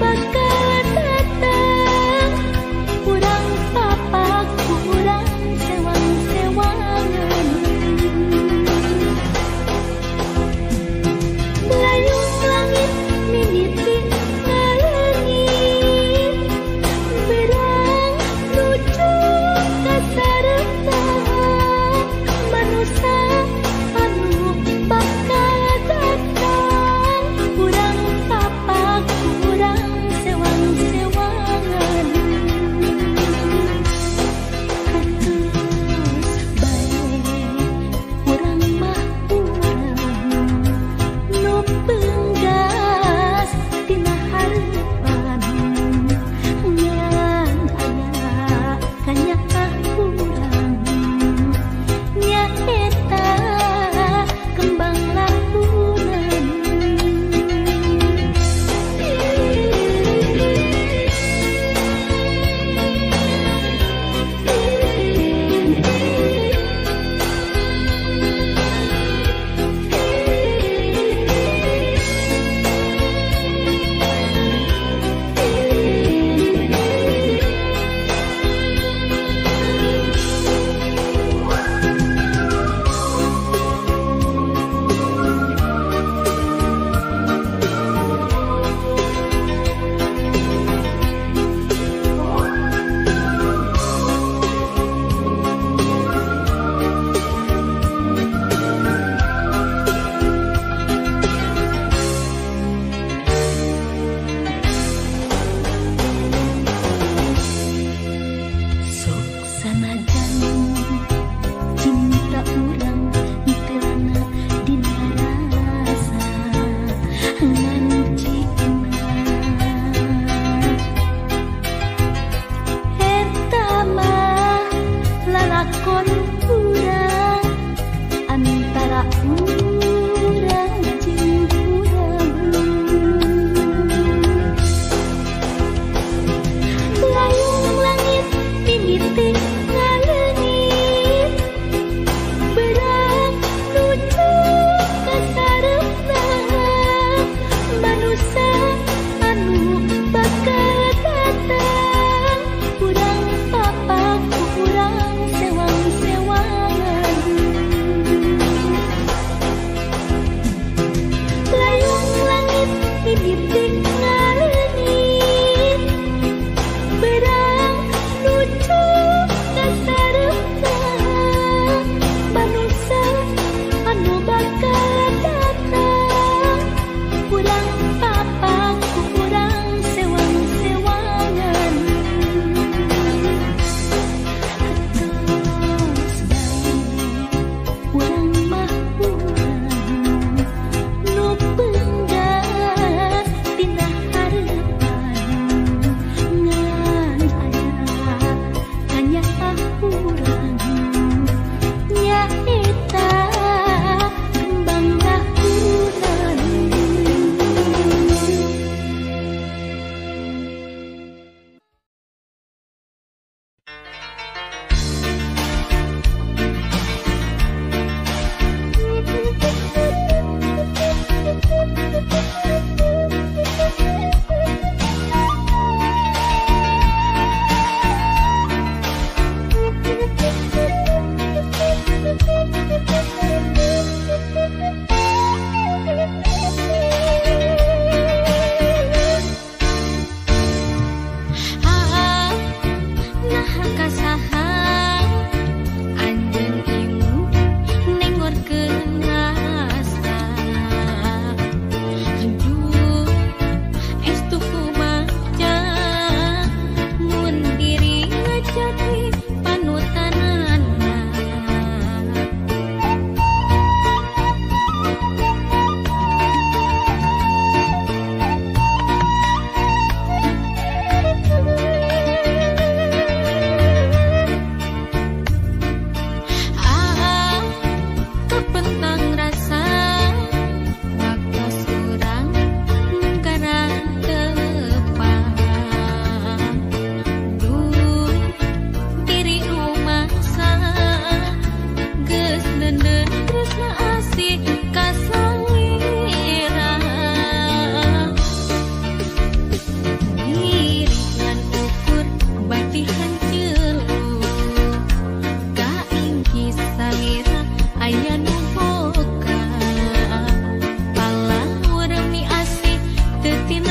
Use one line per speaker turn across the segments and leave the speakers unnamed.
bakal datang, urang papak urang sewang-sewangan. Layung langit mimiti ngaleungit, berang nuju kasarepaan manusa anu bakal datang, urang papak urang sewang.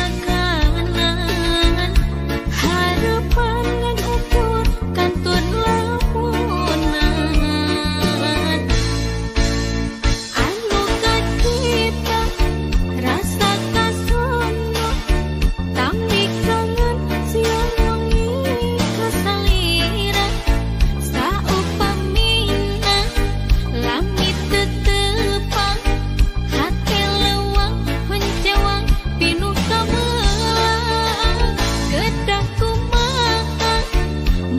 tekanan harapan ngan ukur kantun lamunan anu kacipta rasa kasono tambi kangen siang wengi kasalira saupamina lami tetepang hati lewang mencewang pinuh kamelang kedah kumaha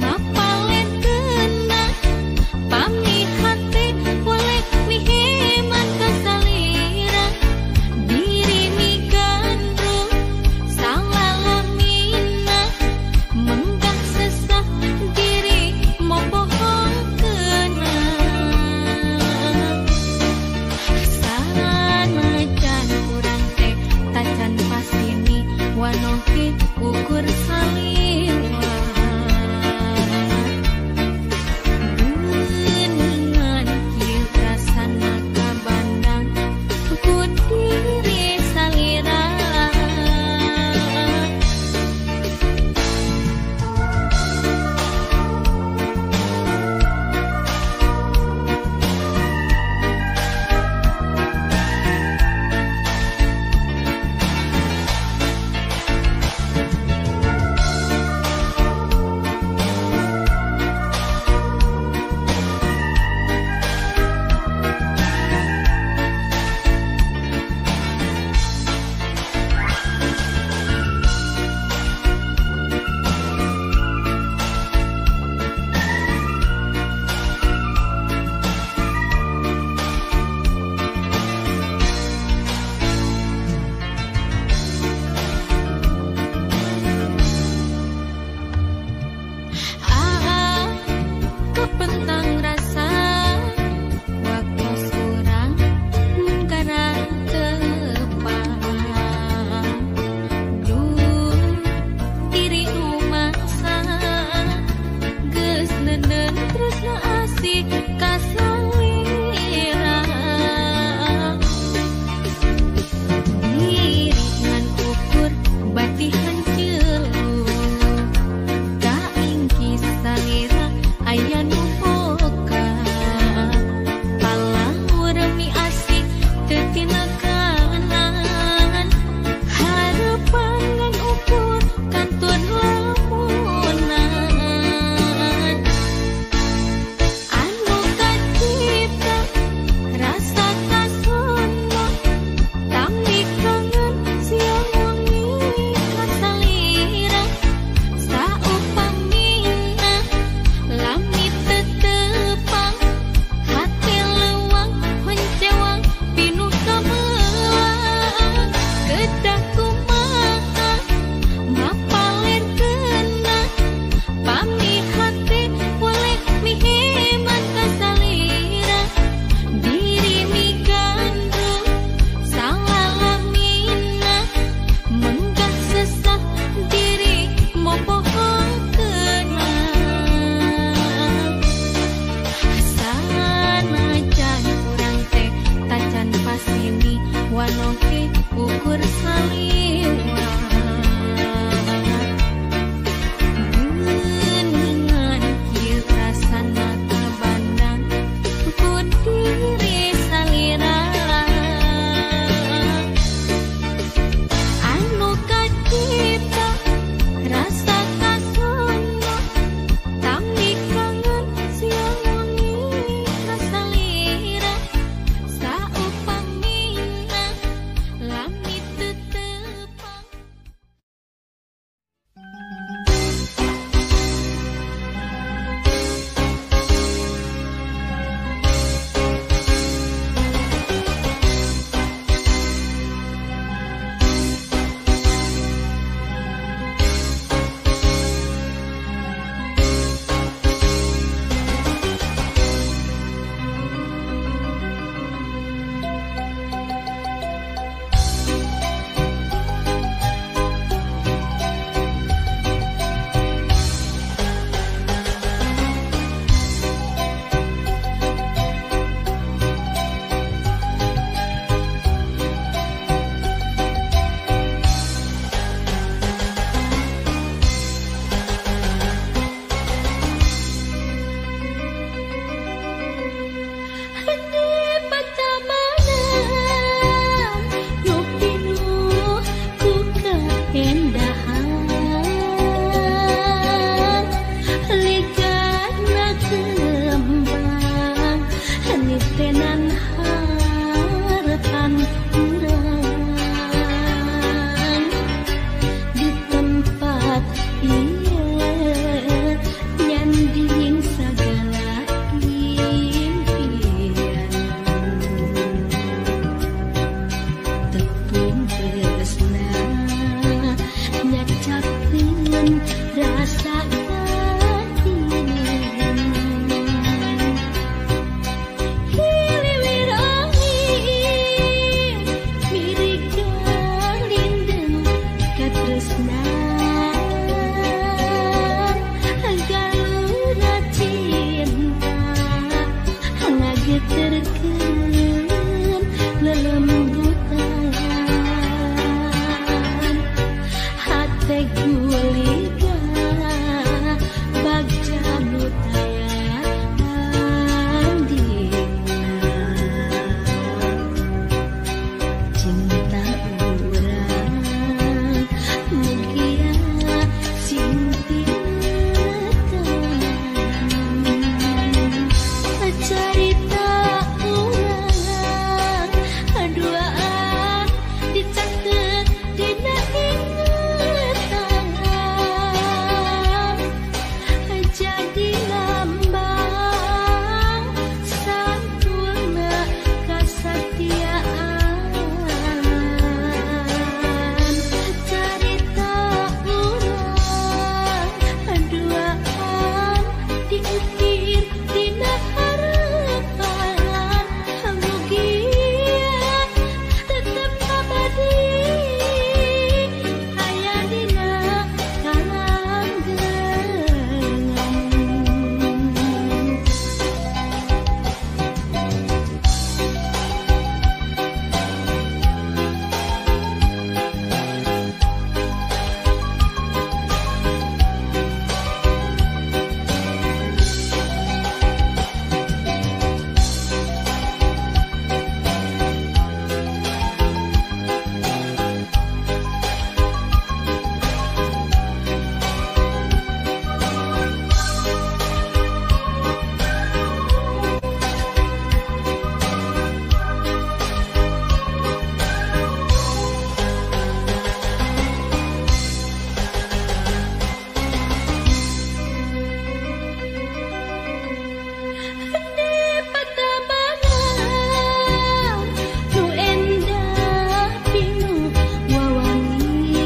mapalen kena pami hati boleh miheman kasalira diri migandrung salalamina menggah sesah diri mobohong kena sanajan urang teh tacan pasini wanohi ukur saliwat geuningan kieu rasana kabandang ku diri salira. kaendahan ligana kembang nitenan harapan urang di tempat ieu nyanding sagala impian tepung tresna nyacakeun rasa batin hiliwir angin mirig galindeng katresnan galura cinta ngageterkeun lelembutan hate guliga bagja nu taya tandingna cinta urang mugia sing tinekan carita urang duaan dicaket dina ingetan jadi lambang sampurna kasatiaan carita urang duaan diukir dina harapan mugia tetep abadi aya dina kalanggengan. Di patabanan nu endah pinuh wawangi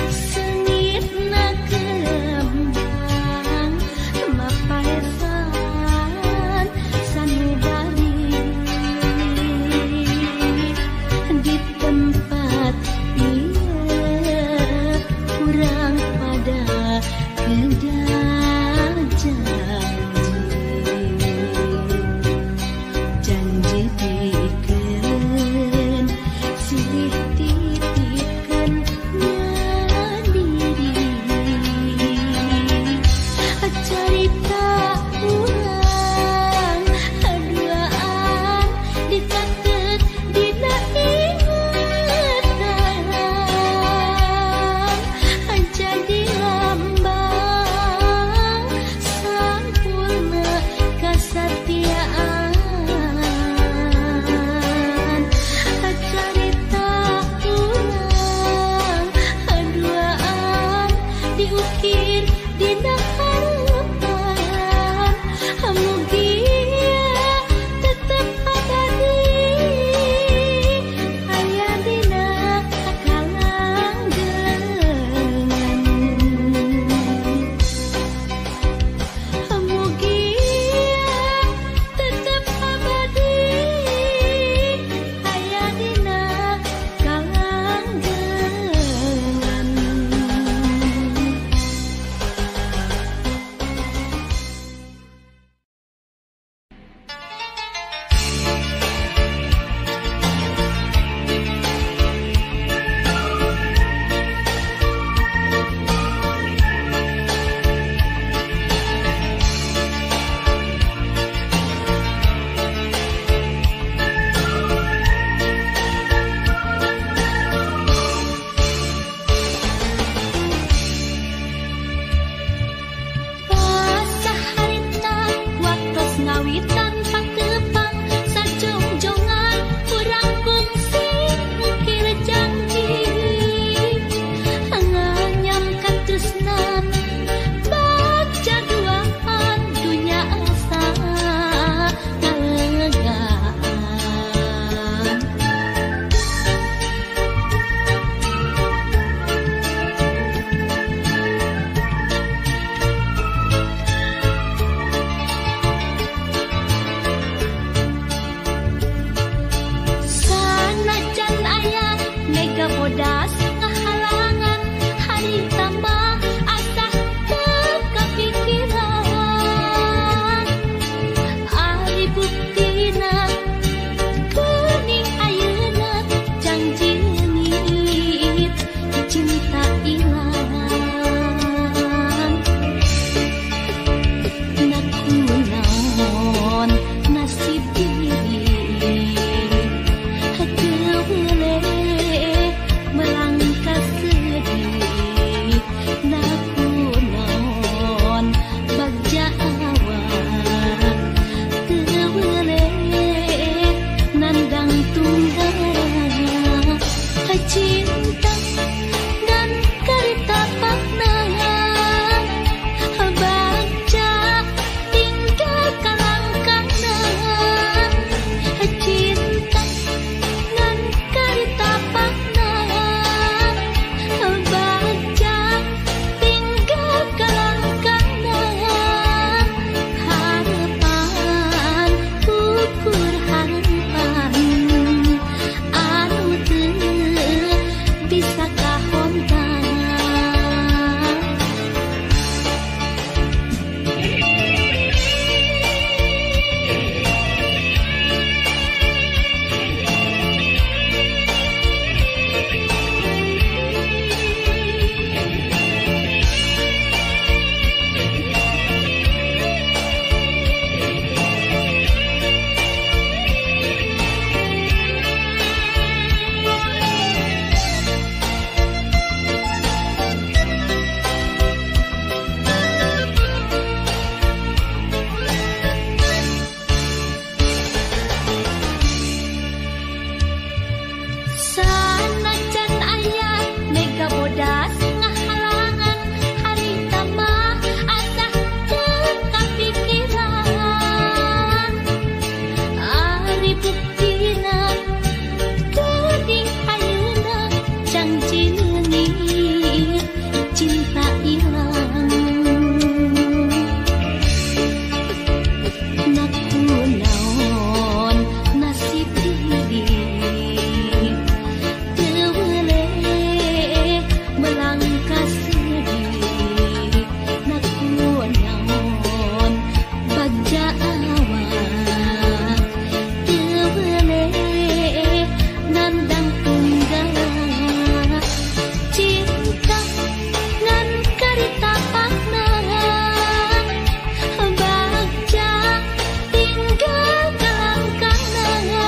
sengitna kembang mapaesan sanubari di tempat ieu urang pada kedah janji janji pikeun silih titipkeun diri carita urang duaan dicatet dina ingetan jadi lambang sampurna kasatiaan carita urang bodas ngahalangan harita mah asa teu kapikiran. Ari buktina geuning ayeuna janji leungit cinta ilang. Nakunaon nasib diri teu weleh melangkah sedih. Nakunaon bagja awak teu weleh nandang tunggal. Cinta dan karita pakna bagja tinggal kalangkana. Cinta dan karita pakna bagja tinggal kalangkana. Harapan ukur harapan anu teu bisa kahontan. Sanajan aya mega bodas ngahalangan harita mah asa teu kapikiran. Ari buktina geuning ayeuna janji leungit cinta ilang. Nakunaon nasib diri teu weleh melangkah sedih. Nakunaon bagja awak teu weleh nandang tunggal. Cinta ngan karita pakna bagja tinggal kalangkana.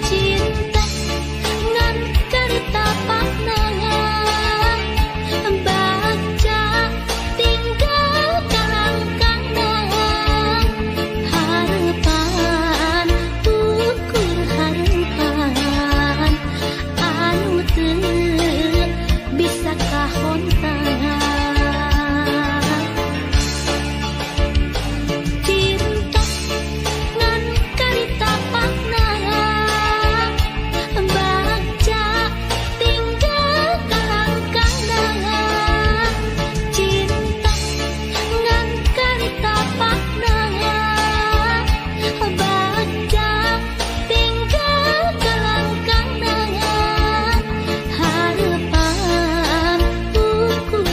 Cinta ngan karita pakna bagja tinggal kalangkana. Harapan ukur harapan anu teu bisa kahontan. Cinta ngan karita pakna bagja tinggal kalangkana. Cinta ngan karita pakna bagja tinggal kalangkana. Harapan ukur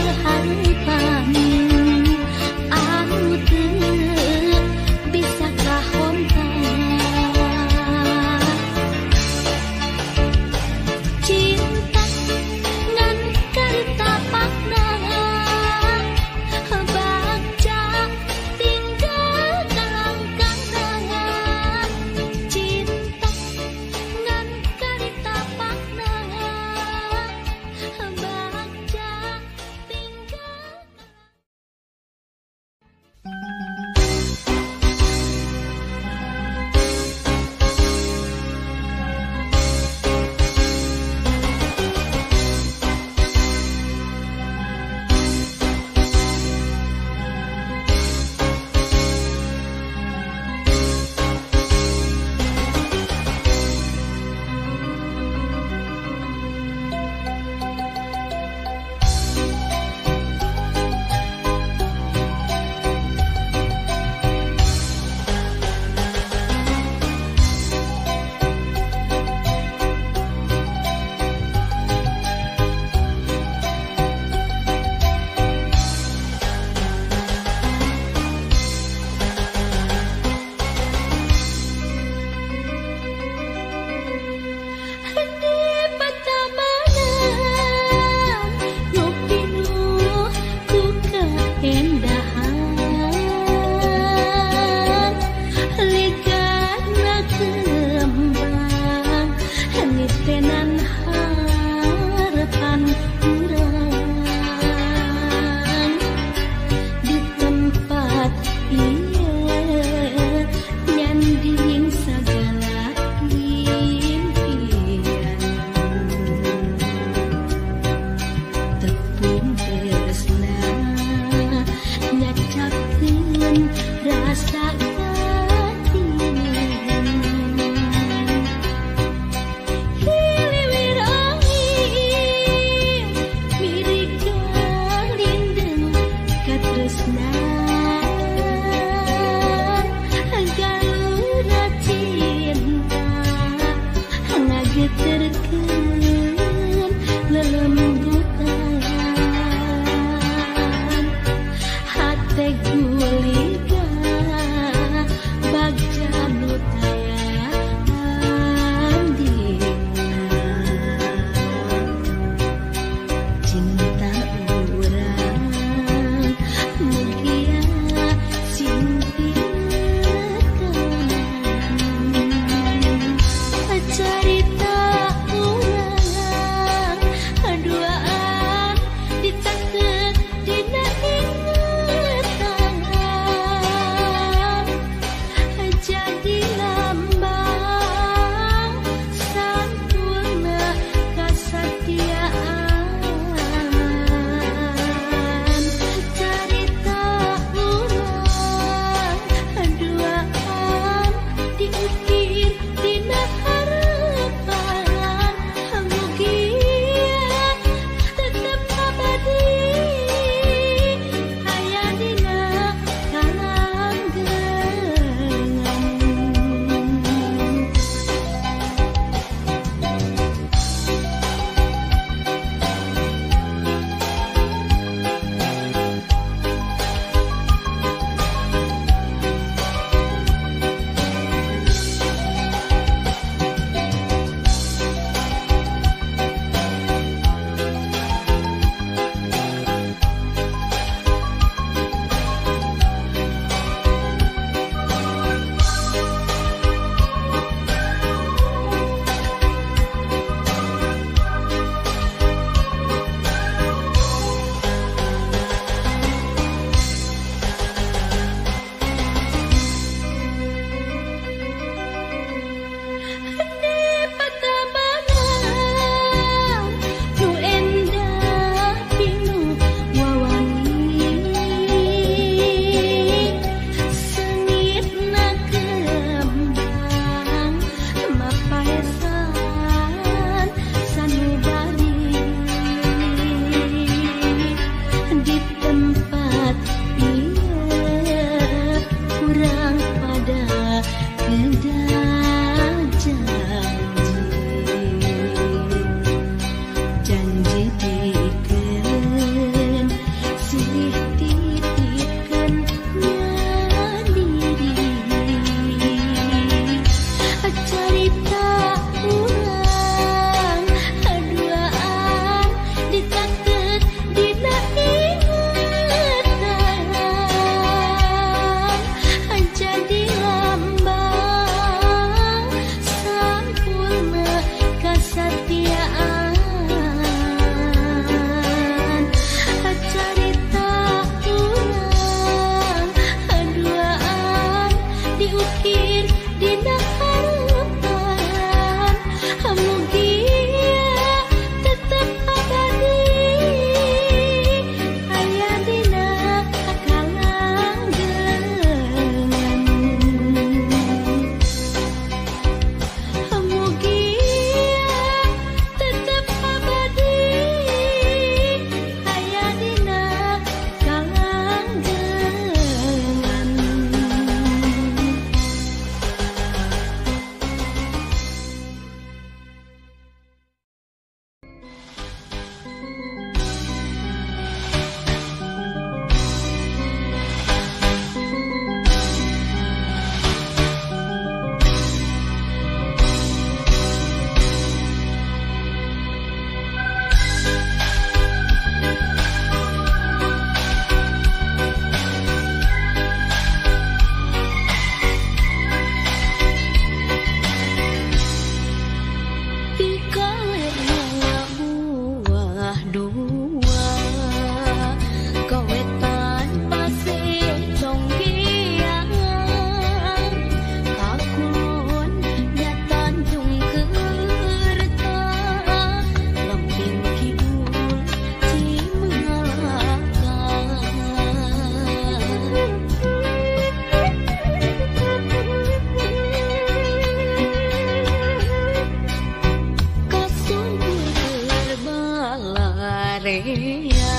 balarea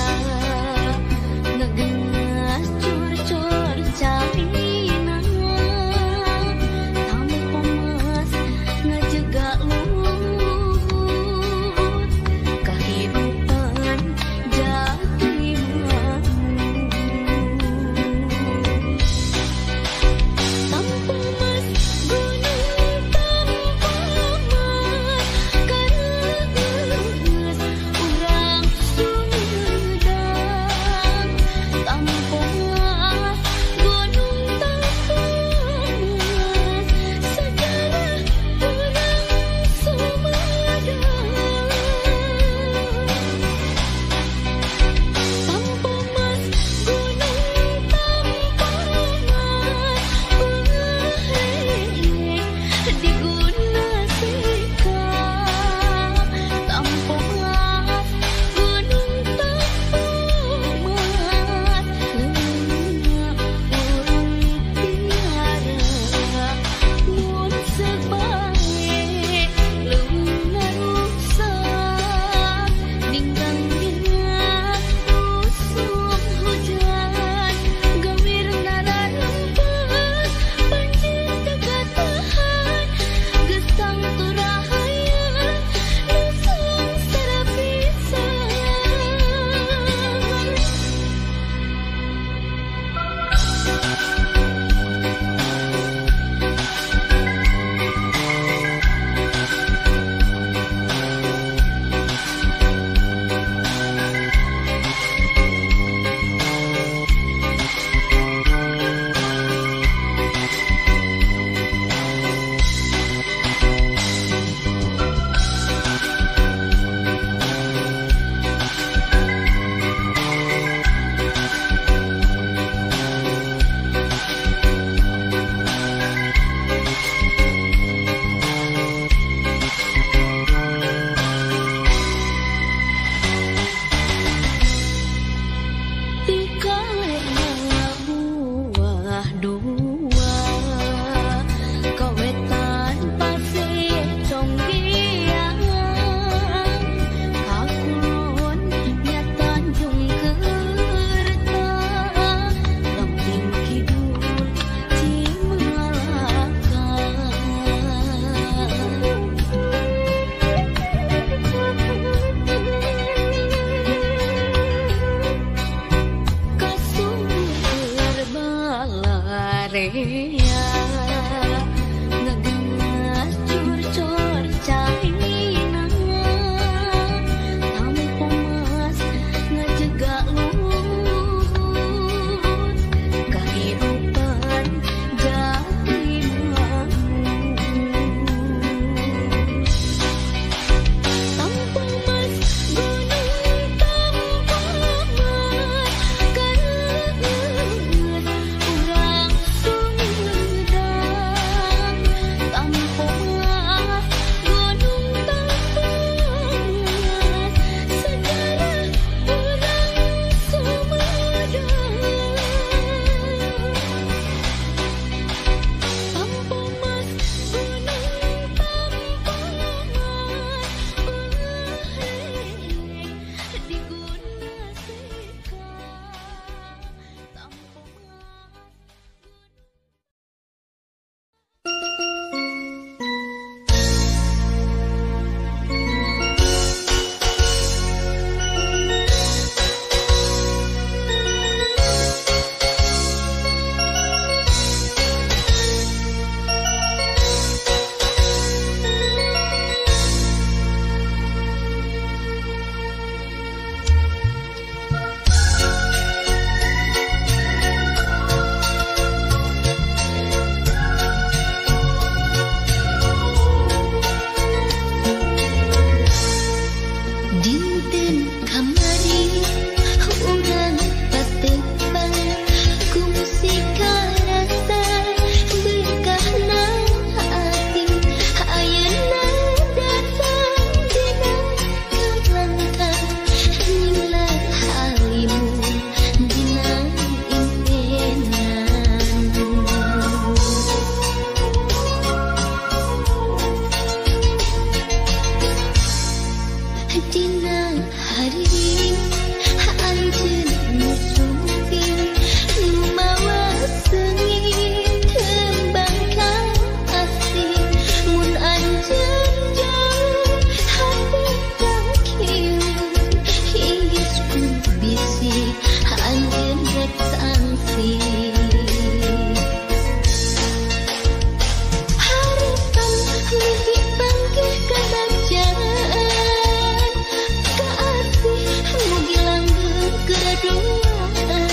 ngegenas cur-cur caina tampo mas ngajega luhut kehidupan jati tampo mas gunung tampo mas kareus urang Sumedang tampo mas gunung tampo mas sejarah urang Sumedang tampo mas gunung tampo mas pengehe diguna sika tampo mas gunung tampo mas leunga urang piara mun sebae leunga rusak ninggang dengan usum hujan gawir nararempas banjir teu katahan geus turahaya nu sangsara pisan. Ti buah dua kawetan pasir conggiang kakulon nya Tanjung Kerta lemping kidul Cimalaka. Kasur balarea ngegenas curcor caina tampo mas ngajega luhut kehidupan jati tampo mas gunung tampo mas kareus urang Sumedang tampo mas gunung tampo mas sejarah urang Sumedang tampo mas gunung tampo mas pengehe diguna sika tampo mas.
Dinten kamari urang patepang ku musik karasa berkahna ati ayeuna datang dina kalangkah nilai halimu dina impenan. Dina Dina hariring anjeun nu sumping nu mawa seungit tembang kasih mun anjeun jauh hati kakieu inggis ku bisi anjeun rek sangsi. Harapan mugi panggih kabacaan kaasih mugi langgeng keduaan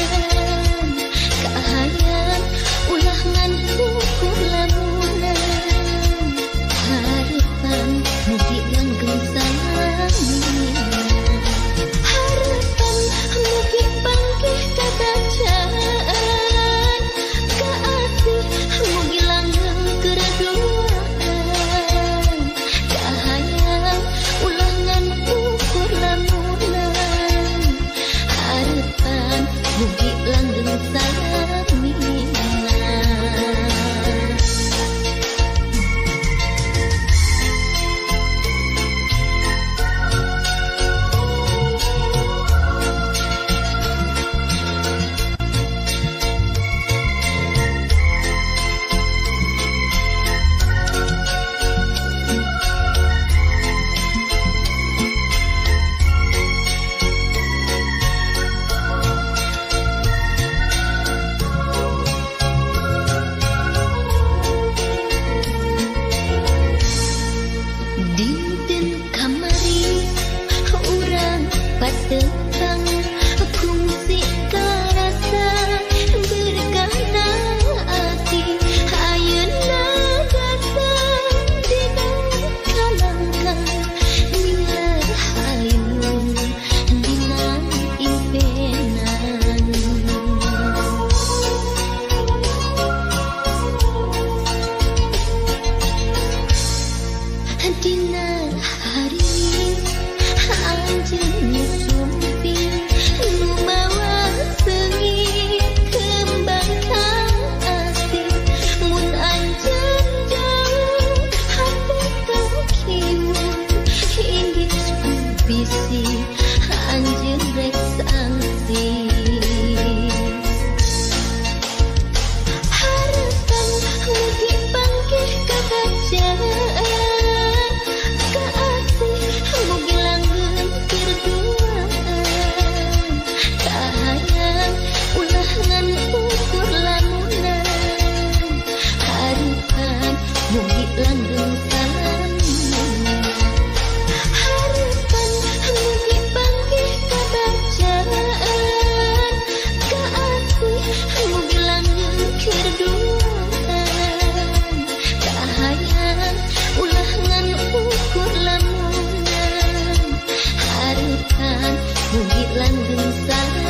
kahayang ulah ngan ukur lamunan harapan mugi langgeng salamina. Harapan mugi panggih kabacaan kaasih mugi langgeng keduaan kahayang ulah ngan ukur lamunan harapan mugi langgeng salamina. Dinten kamari urang patepang kungsi karasa berkahna ati ayeuna datang dina kalangkang nilar halimun dina impenan. Dina hariring anjeun nu sumping nu mawa seungit kembang kasih mun anjeun jauh hati kakiwun inggis ku bisi anjeun rek sangsi. Harapan mugi panggih kabacaan kaasih mugi langgeng kirduaan kahayang ulah ngan ukur lamunan harapan mugi langgeng salamina. Harapan mugi panggih kabacaan kaasih mugi langgeng kirduaan kahayang ulah ngan ukur lamunan harapan mugi langgeng salamina.